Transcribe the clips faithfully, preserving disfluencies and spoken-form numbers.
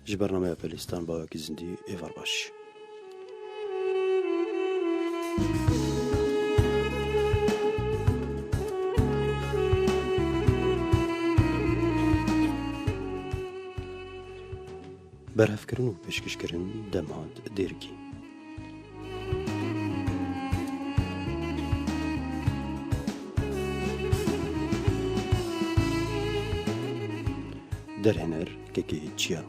Ji bernameya Pelîstan bawekî zindî, êvar baş. Berhevkirin û pêşkêşkirin Demhat Dêrikî. Derhêner Kekê Çiya.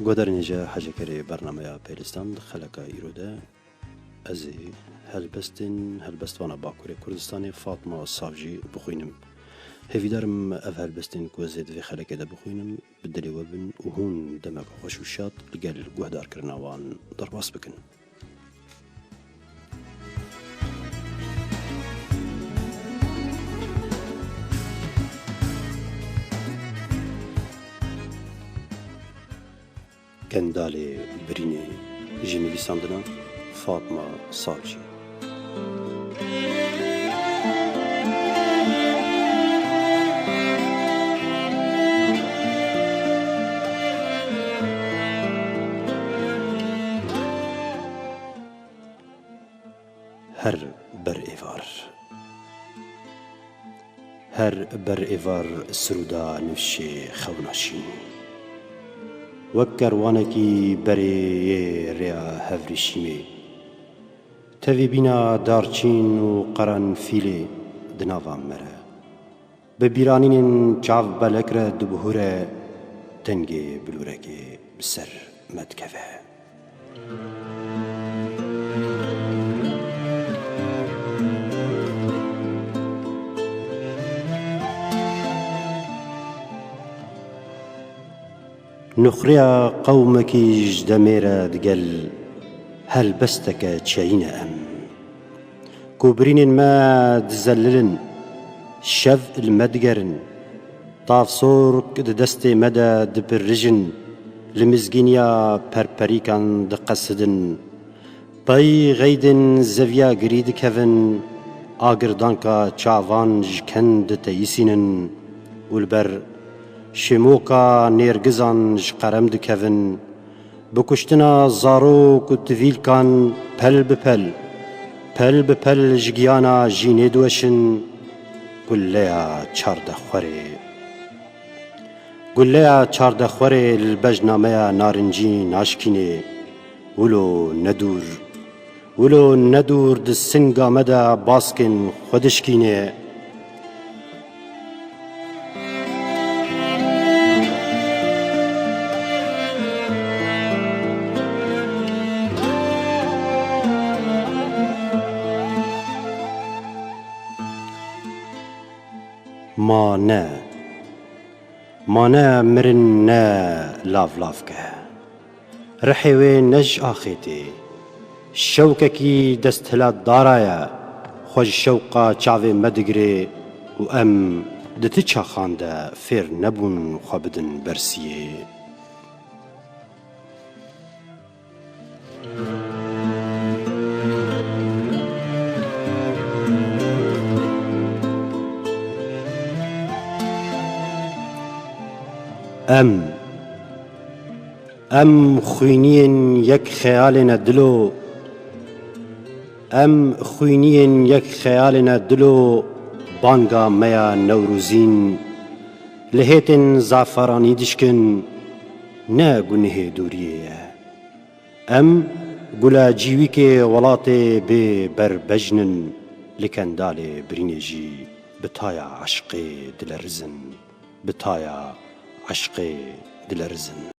Guhdarên hêja hecekerê bernameya Pêlistan di xeleka îro de ez ê helbestên helbestvana Bakurê Kurdistanê Fatma Savcî bixwînim. Hêvîdar im ev helbestên ku ez ê di vê xelekê de bixwînim, bi dilê we bin û hûn demeke xweş û şad li gel guhdarkirina wan derbas bikin. Kendalê Birînê, ji nivîsandina Fatma Savcî. Her ber êvar. Her ber êvar sirûda nifşê xewna şîn. Wek kerwanekî berê yê rêya hevrîşîmê. Tevî bîna darçîn û qeranfîlê di nava me re. Bi bîranînên çav belek re dibihûre, dengê bilûrekê bi ser me dikeve. Nuxriya qewmekî ji demê re digel helbesteke çeyî ne em. Ku birînên me dizelilin, şev li me digerin, tavsork di destê me de dipirijin, li mizgîniya perperîkan diqesidin. Pey xeydên zeviya girî dikevin, agirdanka çavan ji ken diteyîsînin û li ber şêmoka nêrgizan ji qerem dikevin. Bi kuştina zarok û tivîlkan pel bi pel, pel bi pel ji giyana jînê diweşin, guleya çardexwerê. Guleya çardexwerê li bejna me ya narincî naşkînê. Wilo ne dûr, wilo ne dûr di singa me de baskên xwe dişkîne. Ma ne. Ma ne mirin ne lavlav ke. Rihê wê ne ji axê tê. Şewkekî desthilatdara ye, xwe ji şewqa çavê me digire û em di ti çaxan de fêr nebûn xwe bidin bersiyê. Em, em xwîniyên yek xeyalê ne dilo, em xwîniyên yek xeyalê ne dilo, banga me ya Newrozîn, li hêtên zaferanî dişkin, ne gunihê dûriyê ye. Em gula cîwîkê welatê bê berbejn in, li Kendalê Birînê jî bi taya eşqê dilerizin, bi taya eşqê dilerizin.